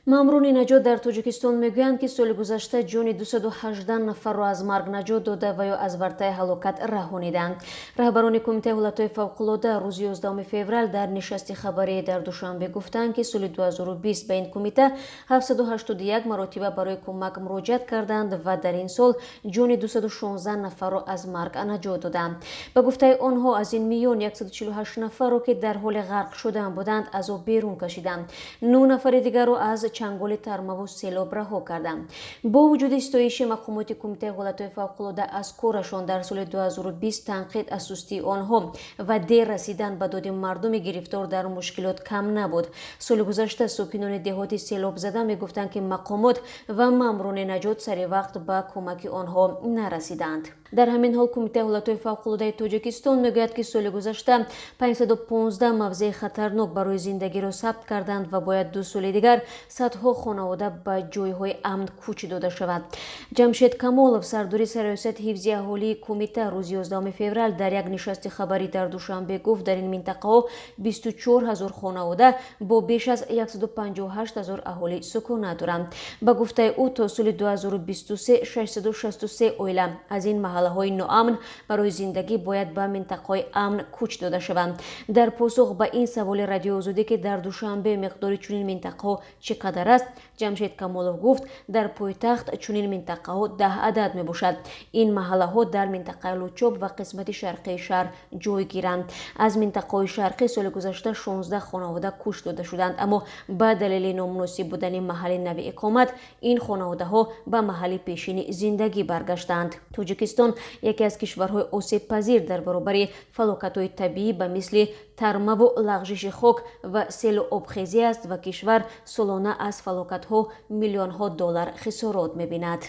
Маъмурони наҷот дар Тоҷикистон мегӯянд, ки соли гузашта ҷони 218 нафарро аз марг наҷот дода ва ё аз вартаи ҳалокат раҳониданд. Раҳбарони Кумитаи ҳолатҳои фавқулода рӯзи 11 феврал дар нишасти хабарӣ дар Душанбе гуфтанд, ки соли 2020 ба ин кумита 781 маротиба барои кӯмак муроҷиат карданд ва дар ин сол ҷони 216 нафарро аз марг наҷот доданд. Ба гуфтаи онҳо, аз ин миён 148 нафарро, ки дар ҳоли ғарқ шудан буданд, аз об берун кашиданд, 9 нафари дигарро аз чанголи тармаву селоб раҳо карданд. Бо вуҷуди ситоиши мақомоти Кумитаи ҳолатҳои фавқулода аз корашон дар соли 2020, танқид аз сустии онҳо ва дер расидан ба доди мардуми гирифтор дар мушкилот кам набуд. Соли гузашта сокинони деҳоти селобзада мегуфтанд, ки мақомот ва маъмурони наҷот сари вақт ба кӯмаки онҳо нарасиданд. Дар ҳамин ҳол, Кумитаи ҳолатҳои фавқулодаи Тоҷикистон мегӯяд, ки соли гузашта 515 мавзеи хатарнок барои зиндагиро сабт карданд ва бояд 2 соли дигар садҳо хонавода ба ҷойҳои амн кӯч дода шавад. Ҷамшед Камолов, сардори Сарраёсати ҳифзи аҳолии кумита, рӯзи 11 феврал дар як нишасти хабарӣ дар Душанбе гуфт, дар ин минтақаҳо 24 ҳазор хонавода бо беш аз 158 ҳазор аҳолӣ сукунат доранд. Ба гуфтаи ӯ, то соли 2023 663 оила аз ин маҳаллаҳои ноамн барои зиндагӣ бояд ба минтақаҳои амн кӯч дода шаванд. Дар посух ба ин саволи Радиои Озодӣ, ки дар Душанбе миқдори чунин минтақаҳо чӣ қадар аст, Ҷамшед Камолов гуфт, дар пойтахт чунин минтақаҳо 10 адад мебошад. Ин маҳаллаҳо дар минтақаи Лучоб ва қисмати шарқии шаҳр ҷойгиранд. Аз минтақаҳои шарқӣ соли гузашта 16 хонавода кӯч дода шуданд, аммо ба далели номуносиб будани маҳалли нави иқомат ин хонаводаҳо ба маҳалли пешини зиндагӣ баргаштанд. Тоҷикистон яке аз кишварҳои осебпазир дар баробари фалокатҳои табиӣ ба мисли тармаву лағжиши хок ва селу обхезӣ аст ва кишвар солона аз фалокатҳо миллионҳо доллар хисорот мебинад.